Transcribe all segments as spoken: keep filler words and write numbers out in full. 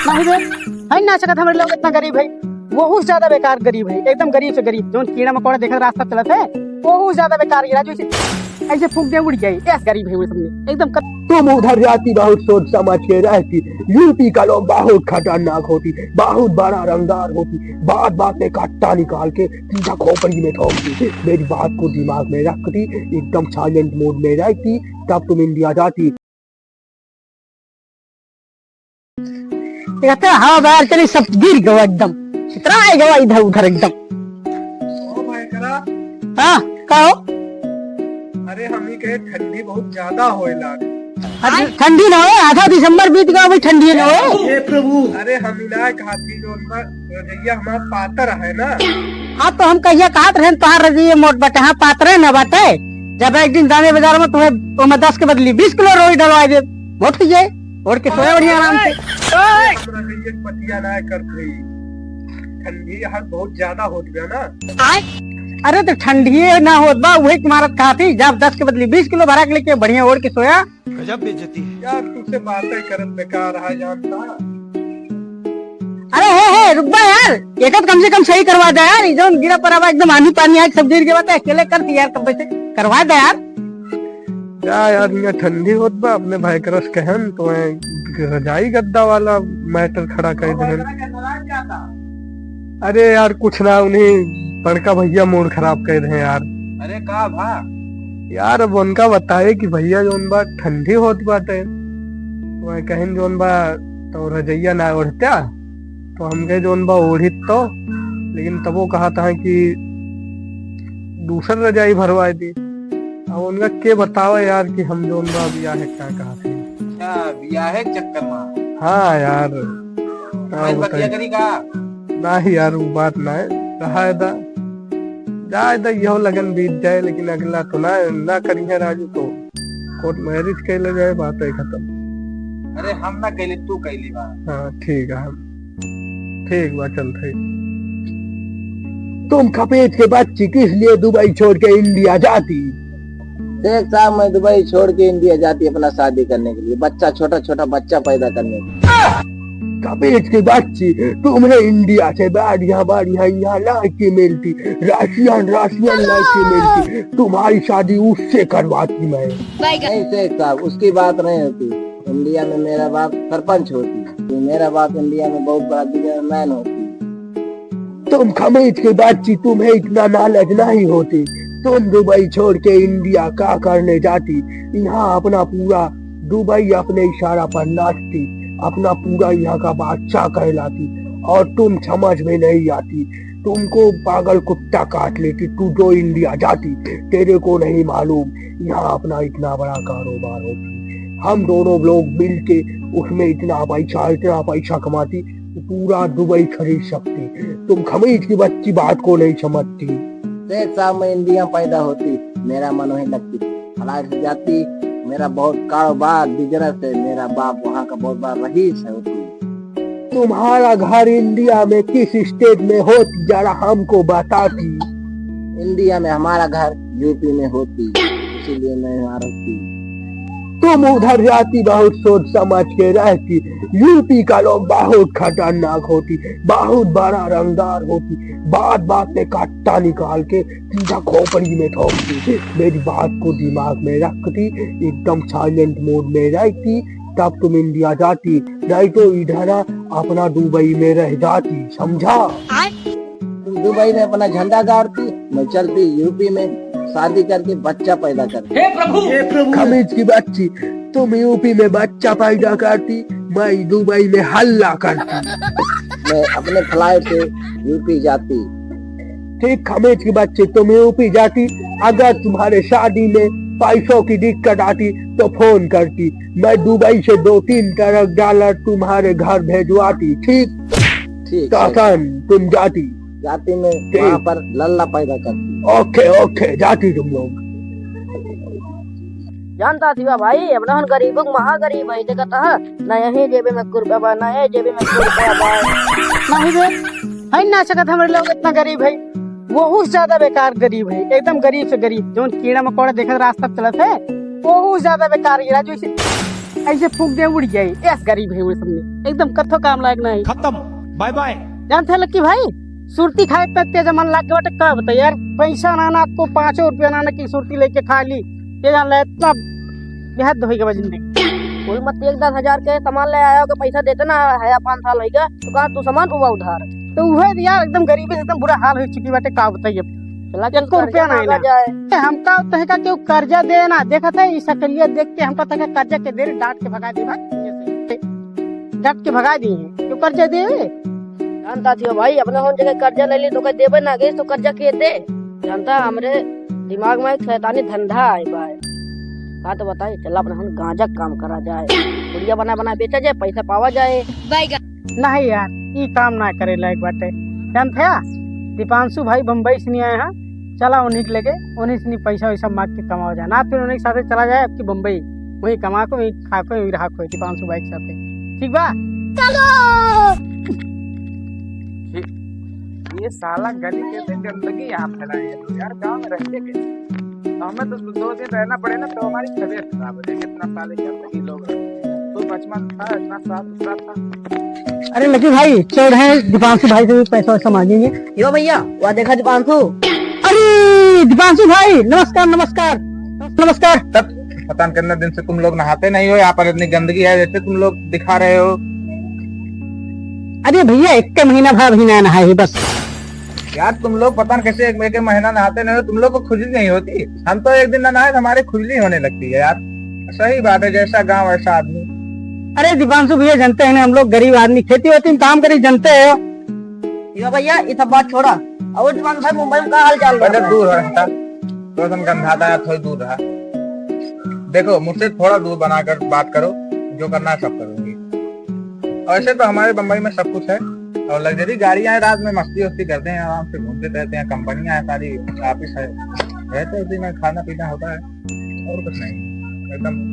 नहीं बे, है ना सकत हमरे लोग इतना गरीब है, वहू से ज्यादा बेकार गरीब है, एकदम गरीब से गरीब। जौन कीड़ा मकोड़ा देखत रास्ता चलत है, वहू से ज्यादा बेकार गिरा, जो ऐसे, ऐसे फूंक दे उड़ जाए, ऐसे गरीब है वो सब में, एकदम कर। तुम उधर जाती बहुत सोच समझ के रहती, यूपी का लोग बहुत खतरनाक होती, बहुत बड़ा रंगदार होती, बात बात में कट्टा निकाल के सीधा खोपड़ी में ठोक दी। मेरी बात को दिमाग में रखती, एकदम साइलेंट मोड में रहती, तब तुम इंडिया जाती। कहते हवा बाहर चली, सब गिर गवा एकदम, छितराए गवा इधर उधर एकदम। ओ भाई करा। हाँ, का हो? अरे हम ही कहे ठंडी बहुत ज्यादा होए लाग। अरे ठंडी ना होए, आधा दिसंबर बीत गवा, अभी ठंडी ना होए। हे प्रभु। अरे हम ही ना कहा थी जो उनका रजैया हमार पातर है ना। हाँ, तो हम कहिया कहत रहेन तोहार रजैया मोट बाटे, हाँ, पातरे न बाटे। जब एक दिन जाने बाजार में तुम्हें, तुम्हें दस के बदली बीस किलो रोई डलवाई दे, मोट हो जाए, ओढ़ के सोया बढ़िया आराम से। हम रजैया के पतिया ना करत रही, ठंडी यहाँ बहुत ज्यादा होत गया ना। अरे तो ठंडिये ना होत बा, वही मारत कहा थी, जब दस के बदली बीस किलो भरा के लेके बढ़िया ओढ़ के सोया। गजब बेइज्जती है। यार, तुमसे बातें करत बेकार है, जानता। अरे हे, हे, रुक बा यार, एक तो कम से कम सही करवा दे यार, ई जौन गिरा परा बा, एकदम आनी पानी आके सब गिर गया बा, तो अकेले करती यार, कब से करवा दे यार। जा यार, यहाँ ठंडी होत बा, अपने भाई करस कहन, तो मैं रजाई गद्दा वाला मैटर खड़ा कर दे। अरे यार, कुछ ना, उन्हीं बड़का भैया मूड खराब कर रहे हैं यार। अरे का भा? यार, अब उनका बताए कि भैया जौन बा ठंडी होत बाटे, तो मैं कहिन जौन बा तो रजैया ना ओढ़त्या, तो हम कहे जौन बा ओढ़ित तो, लेकिन तब वो कहा था कि दूसर रजाई भरवाए दी। अब उनका के बतावे यार कि हम जौन बा बियाह है क्या कहा थे। अच्छा, बियाह है चक्कर में। हाँ यार, का मोबाइल पर बताई? किया करी का? नाही यार, वो बात ना है, रहा है दा, जाए दा, यहो लगन बीत जाए, लेकिन अगला तो ना, ना करी है राजू, तो कोर्ट मैरिज कैले जाए, बात है खत्म। अरे हम ना कैले, तू कैली बा। हाँ ठीक है, हम ठीक बा, चल ठीक। तुम खपेट के बच्ची किस लिए दुबई छोड़ के इंडिया जाती? शेख साहब, मैं दुबई छोड़ के इंडिया जाती अपना शादी करने के लिए, बच्चा, छोटा छोटा बच्चा पैदा करने के लिए। खपेट के बच्ची, तुम्हें इंडिया से बढ़िया बढ़िया यहाँ लड़की मिलती, रशियन रशियन लड़की मिलती, तुम्हारी शादी उससे करवाती मैं। नहीं शेख साहब, उसकी बात नहीं होती। इंडिया में मेरा बाप सरपंच होती, तो मेरा बाप इंडिया में बहुत बड़ा बिजनेसमैन होती। तुम खमीज की बच्ची, तुम्हें इतना नॉलेज नहीं होती। तुम दुबई छोड़ के इंडिया का करने जाती? यहाँ अपना पूरा दुबई अपने इशारा पर नाचती, अपना पूरा यहाँ का बादशाह कहलाती, और तुम समझ में नहीं आती। तुमको पागल कुत्ता काट लेती, तू जो इंडिया जाती, तेरे को नहीं मालूम यहाँ अपना इतना बड़ा कारोबार होती। हम दोनों लोग मिलके उसमें इतना पैसा, इतना पैसा कमाती, पूरा दुबई खरीद सकती। तुम खमीज की बच्ची बात को नहीं समझती। शेख साहब, मैं इंडिया में पैदा होती, मेरा मन वहीं लगती, फ्लाइट से जाती, मेरा बहुत कारोबार, बिजनेस है, मेरा बाप वहाँ का बहुत बड़ा रईस है होती। तुम्हारा घर इंडिया में किस स्टेट में होती, जरा हमको बताती। इंडिया में हमारा घर यूपी में होती, इसीलिए मैं यहाँ रहती। तुम उधर जाती, बहुत सोच समझ के रहती। यूपी का लोग बहुत खतरनाक होती, बहुत बड़ा रंगदार होती, बात बात में कट्टा निकाल के सीधा खोपड़ी में ठोक दी। मेरी बात को दिमाग में रखती, एकदम साइलेंट मोड में रहती, तब तुम इंडिया जाती, नहीं तो इधर अपना दुबई में रह जाती, समझा? तुम दुबई में अपना झंडा गाड़ती, मैं चलती यूपी में शादी करके बच्चा पैदा करती। हे प्रभु, हे प्रभु। खमीज की बच्ची, तुम यूपी में बच्चा पैदा करती, मैं दुबई में हल्ला करती। मैं अपने फ्लाइट से यूपी जाती। ठीक खमीज की बच्ची, तुम यूपी जाती, अगर तुम्हारे शादी में पैसों की दिक्कत आती तो फोन करती, मैं दुबई से दो तीन ट्रक डॉलर तुम्हारे घर भेजवाती। ठीक? ठीक, तो ठीक। आसान, तुम जाती। जाती में ठीक। वहाँ पर लल्ला पैदा करती। ओके, ओके, जाती तुम लोग। जानता थी बा भाई, अपना हन गरीबों के महागरीब है, देखत ह, ना यहीं जेबे में कुर्बा बा, ना ये जेबे में कुर्बा बा। नहीं बे, है ना सकत हमरे लोग इतना गरीब है, वहू से ज्यादा बेकार गरीब है, एकदम गरीब से गरीब, जौन कीड़ा मकोड़ा देखत रास्ता चलत है, वहू से ज्यादा बेकार गिरा, जो इसे ऐसे फूंक दे, उड़ जाए। ऐस गरीब है वो सब में, एकदम कत्थो काम लायक नहीं। खत्म, बाय बाय। जानते हैं लक्की भाई, सुरती खाए पे तेज मन लाग गए बाटे, का बताई यार, पैसा ना ना आपको पाँचों रुपया ना ना की सुरती लेके खा ली, ये जान ले इतना बेहद होई गवा जिंदगी। कोई मत, एक दस हजार के सामान ले आया हो, के पैसा देते ना है, पाँच साल होई गया, तो कहा तू सामान हुआ उधार। तो वह यार एकदम गरीबी से एकदम बुरा हाल हो चुकी बाटे, का बताई अब। चला चल, एको रुपया कर्जा नहीं मांगा ना। जाए। ए, हमका तहका केहू कर्जा दे ना, देखत है ई सकलिया देख के हमका तहका कर्जा के दे रे, डांट के भगा दे भाई। डांट के भगा दी है, क्यों कर्जा दे? जानता थियो भाई, अपने होन जगह कर्जा ले ली तो कह देबे ना गई तो कर्जा के दे। जानता हमरे दिमाग में एक शैतानी धंधा आए बा। का तो बताई, चला अपने होन गांजा के काम करा जाए, पुड़िया बना बना बेचा जाए, पैसा पावा जाए। नहीं यार, ई काम ना करे लायक बाटे। जानत है, दीपांशु भाई बम्बई से नहीं आए हैं, चला उन्हीं के लेके, उन्हीं से नहीं पैसा वैसा मांग के कमावा जाए ना, फिर उन्हीं के साथे चला जाए आपकी बम्बई, वहीं कमा को, वहीं खा को, वहीं रहा को, दीपांशु भाई के साथे। ठीक बा? चलो। ये साला गली कैसे गंदगी यहाँ फैलाए हैं लोग यार, गाँव में रहते कैसे? हमें तो दो दिन रहना पड़े ना, तो हमारी तबीयत खराब हो जाएगी। इतना साले गंदगी लोग रहते हैं। तो बचपन था, इतना साफ सुथरा था। अरे लकी भाई, चल रहे हैं, दीपांशु भाई से भी पैसा वैसा मांगेंगे। यो भैया, वह देखा दीपांशु। अरे दीपांशु भाई, नमस्कार, नमस्कार, नमस्कार। तब पता नहीं कितने दिन से तुम लोग नहाते नहीं हो, यहाँ पर इतनी गंदगी है जैसे तुम लोग दिखा रहे हो। अरे भैया, एक महीना भर भी ना नहाए ही बस। यार तुम लोग पता नहीं कैसे एक, एक महीना नहाते नहीं हो, तुम लोग को खुजली नहीं होती? हम तो एक दिन ना नहाए तो हमारी खुजली होने लगती है यार। सही बात है, जैसा गांव वैसा आदमी। अरे दीपांशु भैया, जानते हैं ना, हम लोग गरीब आदमी, खेती वेती में काम करी, जानते हो। यो भैया, ये सब बात छोड़ा। और दीपांशु भाई, मुंबई में का हाल चाल बा? अरे दूर रहा, थोड़ा सा गंधाता है, थोड़ी दूर रहा। देखो, मुझसे थोड़ा दूर बनाकर बात करो, जो करना है सब करूंगी। वैसे तो हमारे बम्बई में सब कुछ है और लग्जरी गाड़ियां हैं, रात में मस्ती वस्ती करते हैं, आराम से घूमते टहलते हैं, कंपनियां हैं सारी, ऑफिस है, रहते उसी में खाना पीना होता है और कुछ नहीं, एकदम।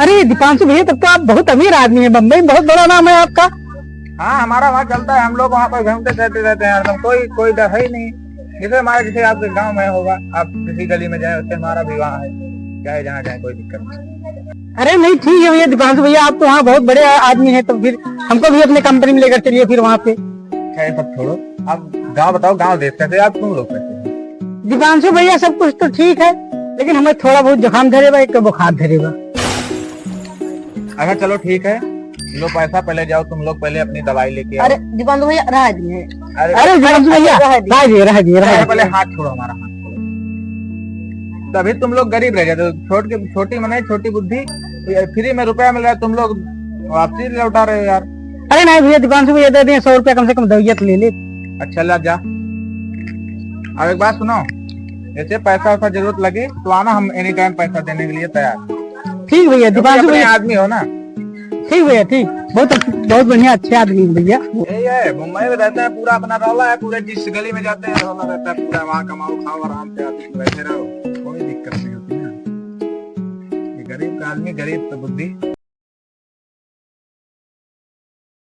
अरे दीपांशु भैया, तब तो आप बहुत अमीर आदमी हैं, बम्बई में बहुत बड़ा नाम है आपका। हाँ, हमारा वहाँ चलता है, हम लोग वहाँ पर घूमते टहलते रहते हैं हरदम, कोई कोई डर है ही नहीं। जैसे हमारे, जैसे आपके गांव में होगा, आप किसी गली में जाए, वैसे हमारा भी वहाँ है, चाहे जहाँ जाए, कोई दिक्कत नहीं। अरे नहीं, ठीक है भैया, दीपांशु भैया, आप तो वहाँ बहुत बड़े आदमी हैं, तो फिर हमको भी अपने कंपनी में लेकर चलिए फिर वहाँ पे। अच्छा, ये सब छोड़ो, अब गाँव बताओ, गाँव देश कैसे, आप तुम लोग कैसे हो? दीपांशु भैया, सब कुछ तो ठीक है, लेकिन हमें थोड़ा बहुत जुकाम धरे बा, एक तो बुखार धरे बा। अच्छा, चलो ठीक है, लो पैसा, पहले जाओ तुम लोग, पहले अपनी दवाई लेके आओ। अरे दीपांशु भैया, रह दिए। अरे अरे दीपांशु भैया, रह दिए। रह दिए, रह दिए, रह अरे दिए। पहले हाथ छोड़ो, हमारा हाथ छोड़ो। तभी तुम लोग गरीब रह जाते हो, छोट के, छोटी मने, छोटी बुद्धि, ये फ्री में रुपया मिल रहा है, तुम लोग वापसी लौटा रहे हो यार। अरे नहीं भैया, दीपांशु भैया दे दिए, सौ रुपया कम से कम दवाइया तो ले ले। अच्छा, ला जा। अब एक बात सुनो, जैसे पैसा वैसा जरूरत लगे तो आना, हम एनी टाइम पैसा देने के लिए तैयार हैं। ठीक भैया, क्योंकि दीपांशु अपने भैया। आदमी हो ना। ठीक भैया, ठीक। बहुत अच्छ-, बहुत बढ़िया, अच्छे आदमी हैं भैया। यही है, मुंबई में रहता है, पूरा अपना रौला है, पूरे जिस गली में जाते हैं रौला रहता है पूरा, वहाँ कमाओ खाओ आराम से, आप बैठे रहो, कोई दिक्कत नहीं होती ना। ये गरीब का आदमी, गरीब तो बुद्धि।